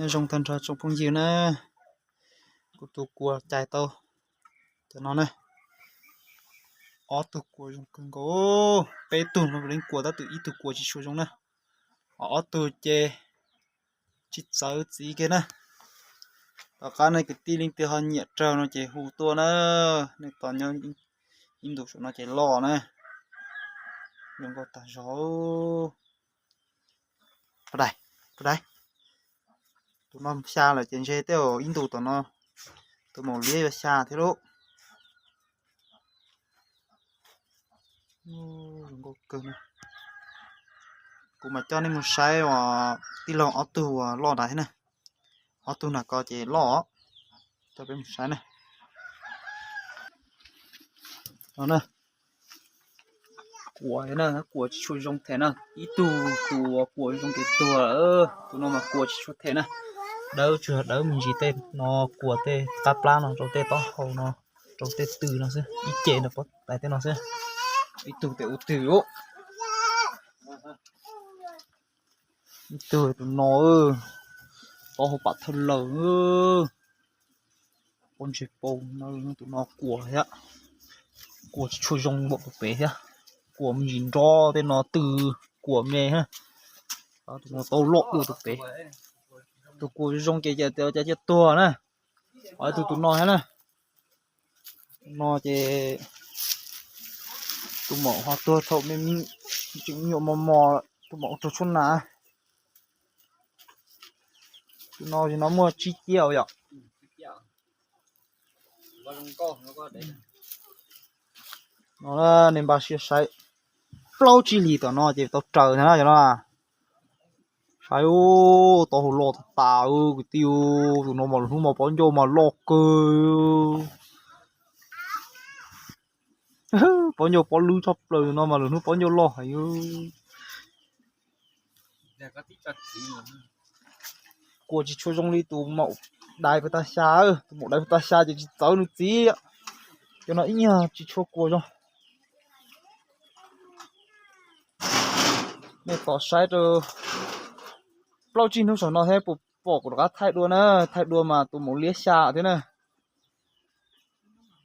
Nyob zoo tag nrho tsoom phooj ywg na, kuv tus kuas cais tau cov no na. Ob tug kuas zoo kawg nkaus, peb tug no leej kuas tab sis ib tug kuas tsis tshua zoo na. Ho ob tug ces tsis txawv txiv kiag na. Tom qab nej kwv tij leej twg ho nyiam raug no ces hu tuaj na. Nej tos nyob ib ntus saum no ces loj na. Zoo nkauj tag zog. Dais, dais. Tus no xya lawm ces ntshe tej zaum ib ntus tom no tus maum liab yuav xya thiab lauj. Zoo nkauj kawg na. Kuv mam coj nej mus saib uas tij laug ob tug uas loj ntawd thiab na. Ob tug nram ko ces loj os. Coj peb mus saib na. No na, kuas na, kuas tsis tshua zoo them na. Ib tug tus kuas zoo kev tuag, tus no mas kuas tsis tshua them na. Dawb tsuas dawb me ntsis tej no, kuas tej qab plab no rau tej taub hau no, rau tej tw no xwb, ib ce no pob tais tej no xwb. Ib tug tes ua twg. Ib tug tus no, taub hau pam thawj lawm. Pob ntseg paug no, tus no kuas thiab, kuas tsis tshua zoo npaum tus pem thiab. Kuas me ntsis nrov tej no tw, kuas me. Tus no tau loj dua tus pem. Tus kuas zoo ces cas tias cas cia tuag na. Ho ib tug tus no thiab na. Tus no ces tus maum ho tuag thaum me me, tseem me nyuam mos mos, tus maum raug tshuaj nas. Tus no ces no muaj tsib ciaj yom. No nej npaj siab saib, plaub tsib hlis tom no ces tau raws ntag na cov no. Saib, taub hau loj tas tas kwv tij, tus no mas lwm hnub mas pob ncauj mas loj kawg. Pob ncauj pob lwb tshaj plaws, tus no mas lwm hnub pob ncauj loj heev. Kuas tsis tshua zoo li tus maum dais pag tag xya, tus maum dais pag tag xya ces tsis txawv nws txiv. Cov no ib nyuag tsis tshua kuas zoo. Nej tos saib rau plaub tsib hnub saum no thiab puas pom kuv rov qab thaij dua na, thaij dua mas tus maum liab xya thiab na.